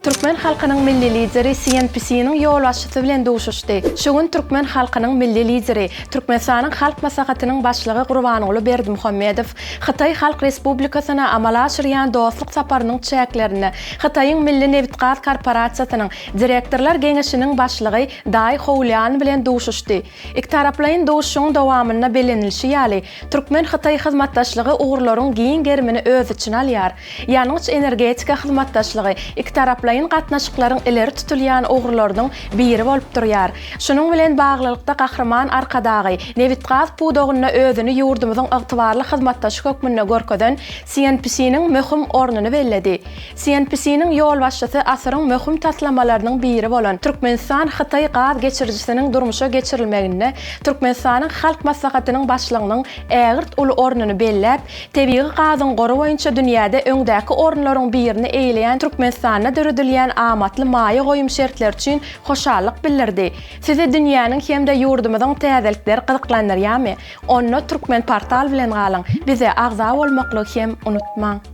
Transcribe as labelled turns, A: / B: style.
A: Türkmen halkynyň Milli Lideri CNPC-niň ýolbaşçysy bilen duşuşdy. Şu gün türkmen halkynyň Milli Lideri, Türkmenistanyň Halk Maslahatynyň Başlygy Gurbanguly Berdimuhamedow Hytaý Halk Respublikasyna amala aşyrýan dostluk saparynyň çäklerinde Hytaýyň Milli nebitgaz korporasiýasynyň Direktorlar geňeşiniň başlygy Daý Howlýan bilen duşuşdy. Ikitaraplaýyn duşuşygyň dowamynda bellenilişi ýaly, türkmen-hytaý hyzmatdaşlygy ugurlaryň giň gerimini öz içine alýar. Ýangyç-energetika hyzmatdaşlygy ikitaraplaýyn gatnaşyklaryň ileri tutulýan ugurlarynyň biri bolup durýar. Şunuň bilen baglylykda Gahryman Arkadagy nebitgaz pudagynda özüni ýurdumyzyň ygtybarly hyzmatdaşy hökmünde görkezen CNPC-niň möhüm ornuny belledi. CNPC-niň ýolbaşçysy asyryň möhüm taslamalarynyň biri bolan Türkmenistan-Hytaý gaz geçirijisiniň durmuşa geçirilmeginde Türkmenistanyň Halk Maslahatynyň Başlygynyň ägirt uly ornuny belläp, tebigy gazyň gory boýunça dünýäde öňdäki orunlaryň birini eýeleýän Türkmenistanda döredilýän amatly maýa goýum şertleri üçin hoşallyk bildirdi. Sizi dünýäniň hem-de ýurdumyzyň täzelikleri gyzyklandyrýarmy? Onda Turkmenportal bilen galyň! Bize agza bolmaklygy hem unutmaň!